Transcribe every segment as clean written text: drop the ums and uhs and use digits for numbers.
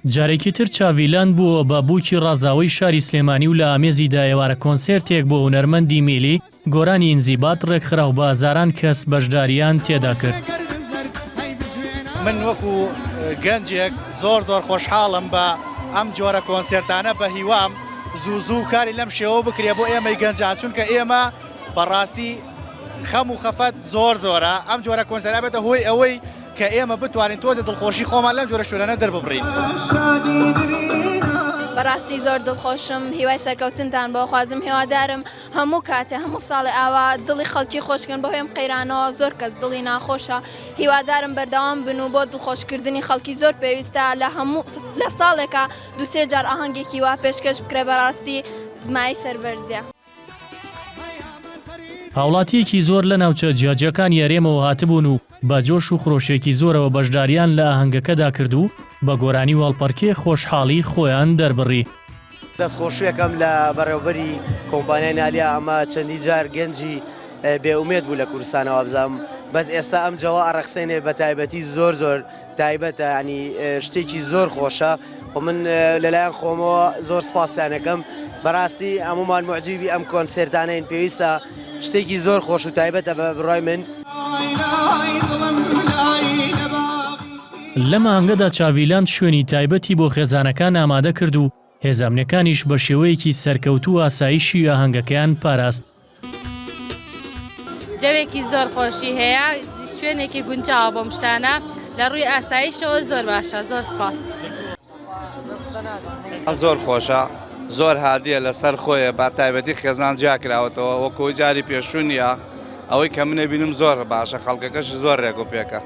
جارێکی تر چاڤیلاند بووەوە بە بووکی ڕازاوەی شاری سلێمانی و لە ئامێزیدا ئێوارە کۆنسێرتێک بۆ هونەرمەندی میلی گۆرانی ئینزیبات ڕێکخرا و بە هەزاران کەس بەشدارییان تێدا کرد. من وەکو گەنجێک زۆر زۆر خۆشحاڵم بە ئەم جۆرە کۆنسێرتانە بە هیوام زوو زوو کاری لەم شێوە بکرێ بۆ ئێمەی گەنجان چونکە ئێمە بەڕاستی خەم و خەفەت زۆر زۆرە ئەم جۆرە کۆنسێرتە بێتە هۆی ئەوەی کە ئێمە بتوانین تۆزێ دڵخۆشی خۆمان لەم جۆرە شوێنانە دەرببڕین. بەڕاستی زۆر دڵخۆشم هیوای سەرکەوتنتان بۆ خوازم هیوادارم هەموو کاتێ هەموو ساڵێ ئاوا دڵی خەڵکی خۆشکەن بەهۆی ئەم قەیرانەوە زۆر کەس دڵی ناخۆشە هیوادارم بەردەوام بن و بۆ دڵخۆشکردنی خەڵکی زۆر پێویستە لە هەموو لە ساڵێکا دووسێ جار ئاهەنگێکی وا پێشکەش بکرێ بەڕاستی مایەی سەربەرزیە. هاوڵاتییەکی زۆر لە ناوچە جیاجیاکانی هەرێمەوە هاتبوون و بە جۆش و خرۆشێکی زۆرەوە بەشدارییان لە ئاهەنگەکەدا کرد و بە گۆرانی و هەڵپەڕکێ خۆشحاڵی خۆیان دەربڕی. دەستخۆشیەکەم لە بەڕێوبەری کۆمپانیای نالیا ئەمە چەندین جار گەنجی بێ ئومێد بوو لە کوردستانەوە بزانم بەس ئێستا ئەم جەوە ئەڕەخسێنێ بە تایبەتی زۆر زۆر تایبەتە ینی شتێکی زۆر خۆشە و من لەلایەن خۆمەوە زۆر سپاسیانەکەم بەڕاستی هەمومان معجیبی ئەم کۆنسێرتانەین پێویستە شتێکی زۆر خۆش و تایبەتە بە بڕای من. لەم ئاهەنگەدا چاڤیلاند شوێنی تایبەتی بۆ خێزانەکان ئامادە کرد و هێزە ئەمنیەکانیش بە شێوەیەکی سەرکەوتوو ئاسایشی ئاهەنگەکەیان پاراست. جەوێکی زۆر خۆشی هەیە شوێنێکی گونجاوە بۆم شتانە لە ڕووی ئاسایشەوە زۆر باشە زۆر سپاس. زۆر خۆشە زۆر هادیە لەسەر خۆیە بە تایبەتی خێزان جیا کراوەتەوە وەکو جاری پێشوو نییە ئەوەی کە منە بینم زۆر باشە خەڵکەکەش زۆر رێک و پێکە.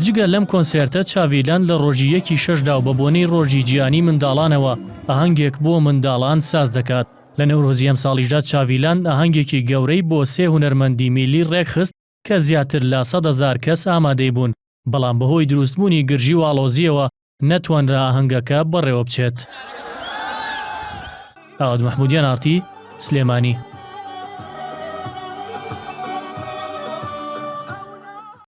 جگە لەم کۆنسێرتە چاڤیلاند لە ڕۆژی یەکی شەشدا و بە بۆنەی ڕۆژی جیهانی منداڵانەوە ئاهەنگێک بۆ منداڵان ساز دەکات. لە نەورۆزی ئەمساڵیشدا چاڤیلاند ئاهەنگێکی گەورەی بۆ سێ هونەرمەندی میللی ڕێکخست کە زیاتر لە 100,000 کەس ئامادەی بوون، بەڵام بەهۆی دروستبوونی گرژی و ئاڵۆزییەوە نەتوانرا ئاهەنگەکە بەڕێوەبچێت. ئاوات مەحمودیان ئاڕتی، سلێمانی.